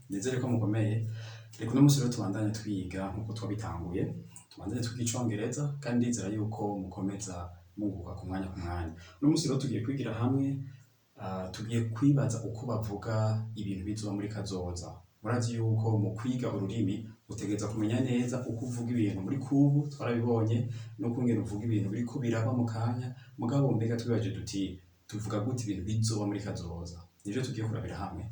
Nizere ko mukomeye. Reka uno munsi rero tubandanye twiga nkuko twabitanguye, tubandanye twiga icongereza kandi ndizera yuko mukomeza munguka ku mwanya ku mwanya. Uno munsi rero tugiye kwigira hamwe, tugiye kwibaza uko bavuga ibintu bizoba muri kazoza. Murazi yuko mu kwiga ururimi utegereza kumenya neza uko uvuga ibintu muri kubu, twarabibonye, n'ukungene uvuga ibintu biriko biraba mu kanya, mugabo mbega twibaje duti tuvuga gute ibintu bizoba muri kazoza? Nivyo tugiye kurabira hamwe.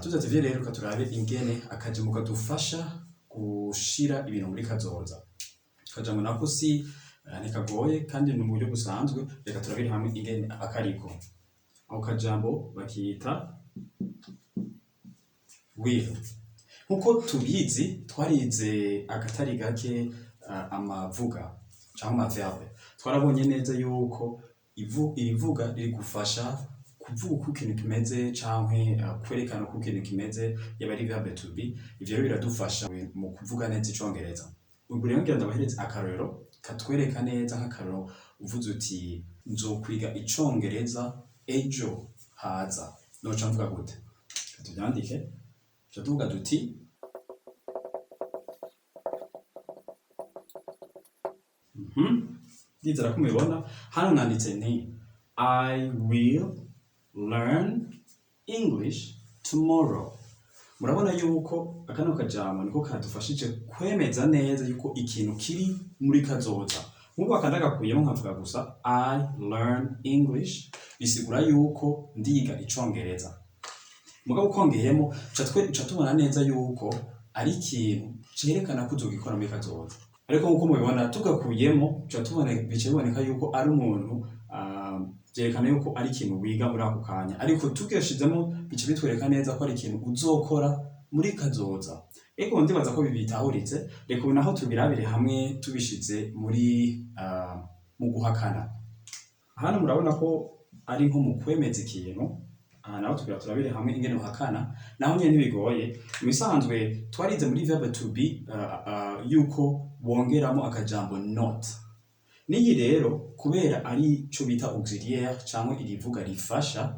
Tudatevye rero, reka turabe ingene akajambo kadufasha gushira ibintu muri kazoza. Akajambo nako si ntikagoye kandi ni mu buryo busanzwe, reka turabire hamwe ingene akariko. Ako kajambo bakita will. Nkuko tubizi, twarize akatari gake amavuga canke amaverbe. Twarabonye neza yuko irivuga rigufasha kuvuga uko ikintu kimeze canke kwerekana uko ikintu kimeze, yaba ari verbe to be. Ivyo rero biradufasha mu kuvuga neza icongereza. Ubwo rero ngira ndabahereze akarorero katwereka neza. Nk'akarorero, uvuze uti nzokwiga icongereza ejo haza, noca mvuga gute? Reka tuvyandike. Tuca tuvuga duti ndizera ko mubibona. Hano nanditse nti "I will learn English tomorrow". Murabona yuko akano kajambo niko kadufashije kwemeza neza yuko ikintu kiri muri kazoza. Nk'ubu akandagakuyemo nkavuga gusa "I learn English", bisigura yuko ndiga icongereza. Mugabo ukongeyemo ca tubona neza yuko ari ikintu cerekana ko uzogikora muri kazoza. Ariko nkuko mubibona, tugakuyemo ca tubona bica biboneka yuko ari umuntu, vyerekana yuko ari ikintu wiga muri ako kanya, ariko tugashizemo bica bitwereka neza ko ari ikintu uzokora muri kazoza. Ego, ndibaza ko bitahuritse. Reka ubu naho tubirabire hamwe tubishize muri mu guhakana. Hano murabona ko ari nko mu kwemeza ikintu. Aha naho tugira turabire hamwe ingene uhakana. Naho nyene ntibigoye. Mu bisanzwe twarize muri verbe to be yuko wongeramo akajambo not. N'iyi rero, kubera ari ico bita auxiliaire canke irivuga rifasha,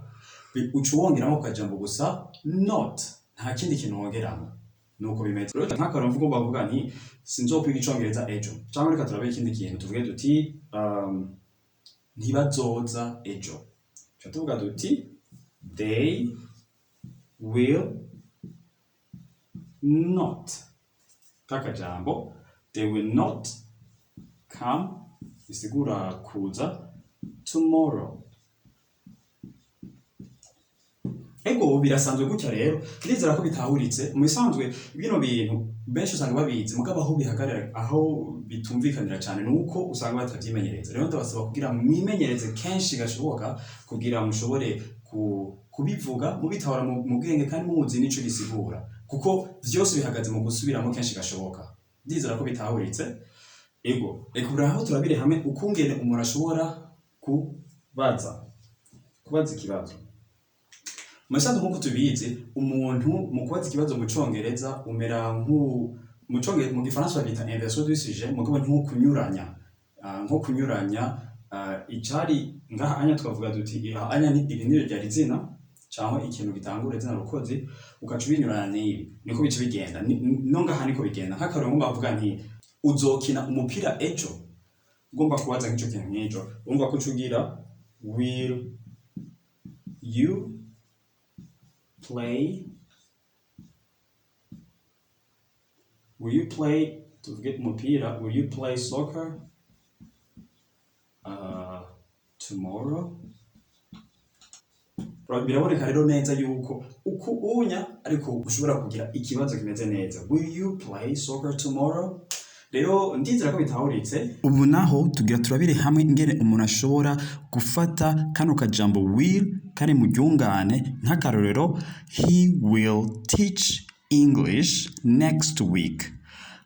uca wongeramo akajambo gusa not, nta kindi kintu wongeramo. Nuko bimeze rero. Nk'akarorero, mvuga bavuga nti sinzokwiga icongereza ejo, canke reka turabe ikindi kintu, tuvuge duti ntibazoza ejo. Tuca tuvuga duti they will not, kakajambo they will not come bisigura kuza, tomorrow. Ego, birasanzwe gutya. Rero ndizera ko bitahuritse. Mu bisanzwe bino bintu benshi usanga babizi, mugabo aho bihagarara, aho bitumvikanira cyane, ni uko usanga batavyimenyereza. Rero ndabasaba kugira mwimenyereze kenshi gashoboka kugira mushobore kubivuga mubitahura mu bwenge kandi muzi n'ico gisigura, kuko vyose bihagaze mu gusubiramo kenshi gashoboka. Ndizera ko bitahuritse. Ego, reka ubu aho turabire hamwe ukungene umuntu ashobora kubaza ikibazo. Mu bisanzwe, nk'uko tubizi, umuntu mu kubaza ikibazo mu congereza umera nk'u mu congereza, mu gifaransa babita inversion du sujet, mugabo nko kunyuranya, nko kunyuranya icari ngaha anya. Twavuga duti aha anya ni ibi niryo ryari izina cyangwa ikintu gitangura izina rukozi, ugaca ubinyurana n'ibi, niko bica bigenda. No ngaha niko bigenda. Nk'akarorero, bavuga nti uzokina umupira ejo, ugomba kubaza nk'ico kintu nk'ico, urumva ko uca ugira will you play, will you play, tuvuge umupira, will you play soccer tomorrow? Biraboneka rero neza yuko uku unya ariko ushobora kugira ikibazo kimeze neza: will you play soccer tomorrow? Rero ndizera ko bitahuritse. Ubu naho tugira turabire hamwe ingene umuntu ashobora gufata kano kajambo will kari mu ryungane. Nk'akarorero, he will teach English next week.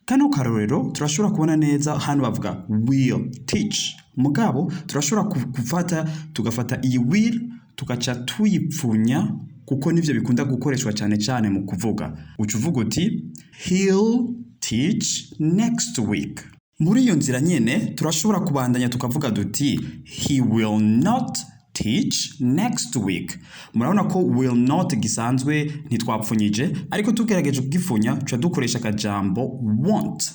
Kano karorero turashobora kubona neza hano bavuga will teach, mugabo turashobora gufata, tugafata iyi will tugaca tuyipfunya, kuko nivyo bikunda gukoreshwa cyane cyane mu kuvuga. Uca uvuga uti he'll teach next week. Muri iyo nzira nyene turashobora kubandanya tukavuga duti he will not teach. teach next week. Murabona ko will not gisanzwe, ntitwapfunyije, ariko tugerageje kugipfunya tuca dukoresha akajambo won't.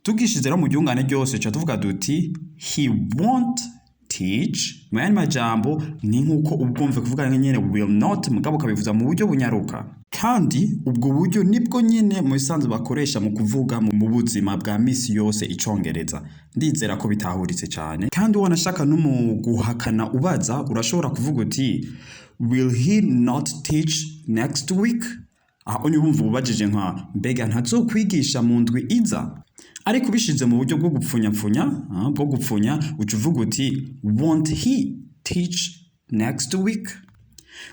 Tugishize rero mu ryungane ryose, tuca tuvuga duti "He won't teach." Mu yandi majambo, ni nk'uko ubwumve kuvuga nyene will not, mugabo ukabivuza mu buryo bunyaruka. Kandi ubwo buryo nibwo nyene mu bisanzwe bakoresha mu kuvuga mu buzima bwa misi yose icongereza. Ndizera ko bitahuritse cyane. Kandi wanashaka no mu guhakana ubaza, urashobora kuvuga uti "Will he not teach next week?" Aho urumva ubajije nka mbega ntazokwigisha mu ndwi iza? Ariko ubishize mu buryo bwo gupfunyapfunya, bwo gupfunya, uca uvuga uti "Won't he teach next week?"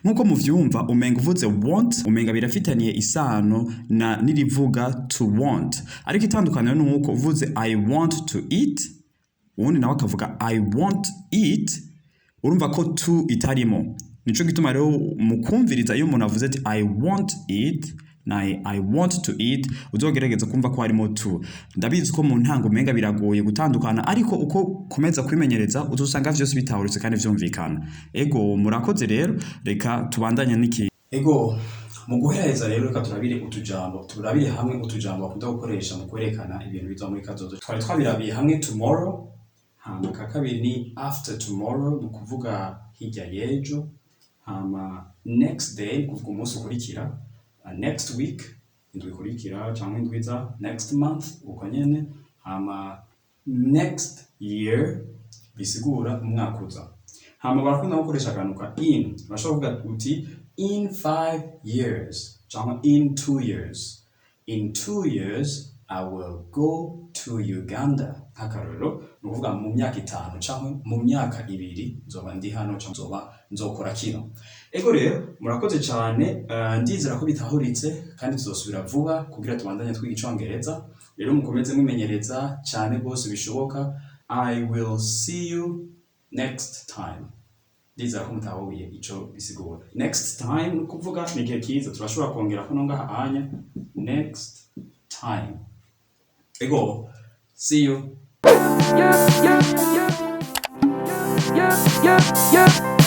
Nk'uko muvyumva, umenga uvuze won't, umenga birafitaniye isano na n'irivuga to want, ariko itandukaniro ni uko uvuze "I want to eat", uwundi nawe akavuga "I won't eat", urumva ko to itarimo. Nico gituma rero mu kumviriza, iyo umuntu avuze ati "I won't eat" na "I want to eat", uzogerageza kumva ko harimo to. Ndabizi ko mu ntango umenga biragoye gutandukana, ariko uko komeza kwimenyereza uzosanga vyose bitahuritse kandi vyumvikana. Ego, murakoze rero, reka tubandanye n'iki. Ego, mu guhereza rero, reka turabire utujambo, turabire hamwe utujambo bakunda gukoresha mu kwerekana ibintu biza muri kazoza. Twari twabirabiye hamwe tomorrow, hama ka kabiri ni after tomorrow, ni ukuvuga hirya y'ejo, hama next day ni ukuvuga umunsi ukurikira, next week, indwi ikurikira cyangwa indwi iza, next month uko nyene, hama next year bisigura umwaka uza. Hama barakunda gukoresha akantu ka in. Urashobora kuvuga uti "in 5 years" cyangwa "in 2 years". "In 2 years I will go to Uganda." Nk'akarorero, ni ukuvuga mu myaka 5 cyangwa mu myaka 2 nzoba ndi hano cyangwa nzoba nzokora kino. Ego rero, murakoze cyane, ndizera ko bitahuritse kandi tuzosubira vuba kugira tubandanye twiga icongereza. Rero mukomeze mwimenyereza cyane rwose bishoboka. I will see you next time. Ndizera ko mutahuye ico bisigura. Next time ni ukuvuga ni igihe kiza. Turashobora kongera ko ngaha anya next time. Ego, see you. Yeah.